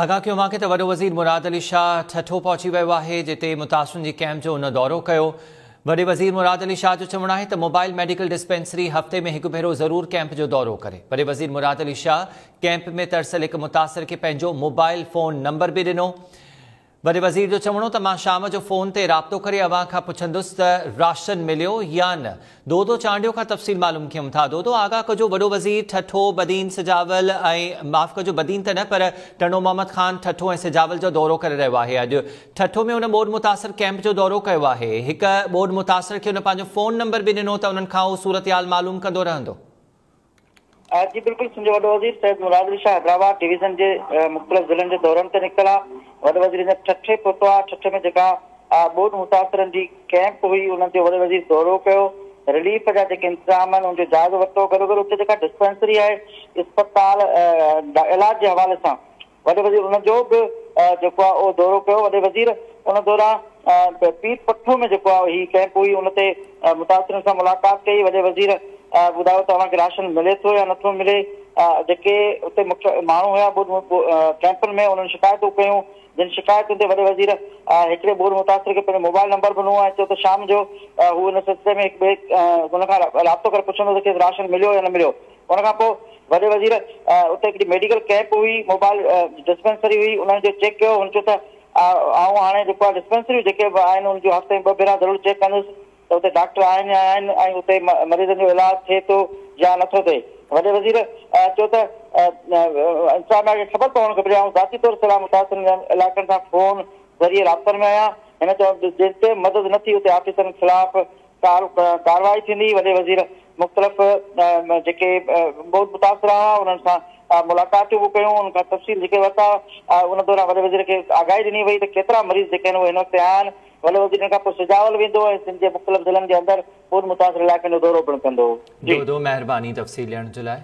آگاهه ڪيون اوهان کي ته وڏو وزير مراد علي شاهه ٺٽو پهچي ويو آهي، جتي متاثرن جي ڪئمپ جو هن دورو ڪيو. وڏي وزير مراد علي شاهه جو چوڻ آهي ته موبائل ميڊيڪل ڊسپينسري هفتي ۾ هڪ ڀيرو ضرور ڪئمپ جو دورو ڪري. وڏي وزير مراد علي شاهه ڪئمپ ۾ ترسيل هڪ متاثر کي پنهنجو موبائل فون نمبر به ڏنو. وڏي وزير جو چوڻ هو ته مان شام جو فون تي رابطو ڪري اوهان کان پڇندس ته راشن مليو يا نه. دودو چانڊيو کان تفصيل معلوم ڪيون ٿا. دودو آگاهه ڪجو وڏو وزير ٺٽو، بدين، سجاول ۽ معاف ڪجو بدين ته نه پر ٽنڊو محمد خان، ٺٽو ۽ سجاول جو دورو ڪري رهيو آهي. اڄ ٺٽو ۾ هن ٻوڏ متاثر ڪئمپ جو دورو ڪيو آهي. هڪ ٻوڏ متاثر کي هن پنهنجو فون نمبر به ڏنو ته انهن کان هو صورتحال معلوم ڪندو رهندو. جي بلڪل سنڌ جو وڏو وزير سيد مراد علي شاهه حيدرآباد ڊويزن جي مختلف ضلعن جي دورن تي نڪتل آ وڏو وزير هينئر ٺٽي پهتو آ ٺٽي ۾ جيڪا ٻوڏ متاثرن جي ڪئمپ هئي ان جو وڏو وزير دورو ڪيو رليف جا جيڪي انتظام آهن ان جو جائزو ورتو گڏو گڏ اتي جيڪا ڊسپينسري آهي اسپتال علاج جي حوالي سان وڏي وزير ان جو به جيڪو آهي اهو دورو ڪيو. وڏي وزير ان دوران پير پٺو ۾ جيڪو آهي هي ڪئمپ هئي ان تي متاثرن سان ملاقات ڪئي. وڏي وزير ٻڌايو ته اوهان کي راشن ملي ٿو يا نٿو ملي. جيڪي اتي ماڻهو هيا ٻوڏ ڪئمپن ۾ انهن شڪايتون ڪيون جن شڪايتن تي وڏي وزير هڪڙي ٻوڏ متاثر کي پنهنجو موبائل نمبر به ڏنو ۽ چيو ته شام جو هو ان سلسلي ۾ هڪ ٻئي ان کان رابطو ڪري پڇندو ته کيس راشن مليو يا نه مليو. ان کان پوء وڏي وزير اتي هڪڙي ميڊيڪل ڪئمپ هئي، موبائل ڊسپينسري هئي، انهن جو چيڪ ڪيو، هن چيو ته آئون هاڻي جيڪو آهي ڊسپينسريون جيڪي به آهن ان جو هفتي ۾ ٻه ڀيرا ضرور چيڪ ڪندس ته اتي ڊاڪٽر آهن يا آهن ۽ اتي مريضن جو علاج ٿئي ٿو يا نٿو ٿئي. وڏي وزير چيو ته انتظاميا کي خبر پوڻ گهرجي، آئون ذاتي طور سيلاب متاثرن علائقن سان فون ذريعي رابطن ۾ آهيان، هن چيو ته جتي مدد نه ٿي اتي آفيسرن خلاف ڪارروائي ٿيندي، وڏي وزير مختلف جيڪي ٻوڏ متاثر هئا انهن سان ملاقاتون به ڪيون، انهن کان تفصيل جيڪي ورتا، ان دوران وڏي وزير کي آگاهي ڏني وئي ته ڪيترا مريض جيڪي آهن اهي هن وقت آيا آهن، وڏو وزير ان کان پوء سجاول ويندو ۽ سنڌ جي مختلف ضلعن جي اندر ٻوڏ متاثر علائقن جو دورو پڻ ڪندو. دودو مهرباني تفصيل ڏيڻ جي لاء.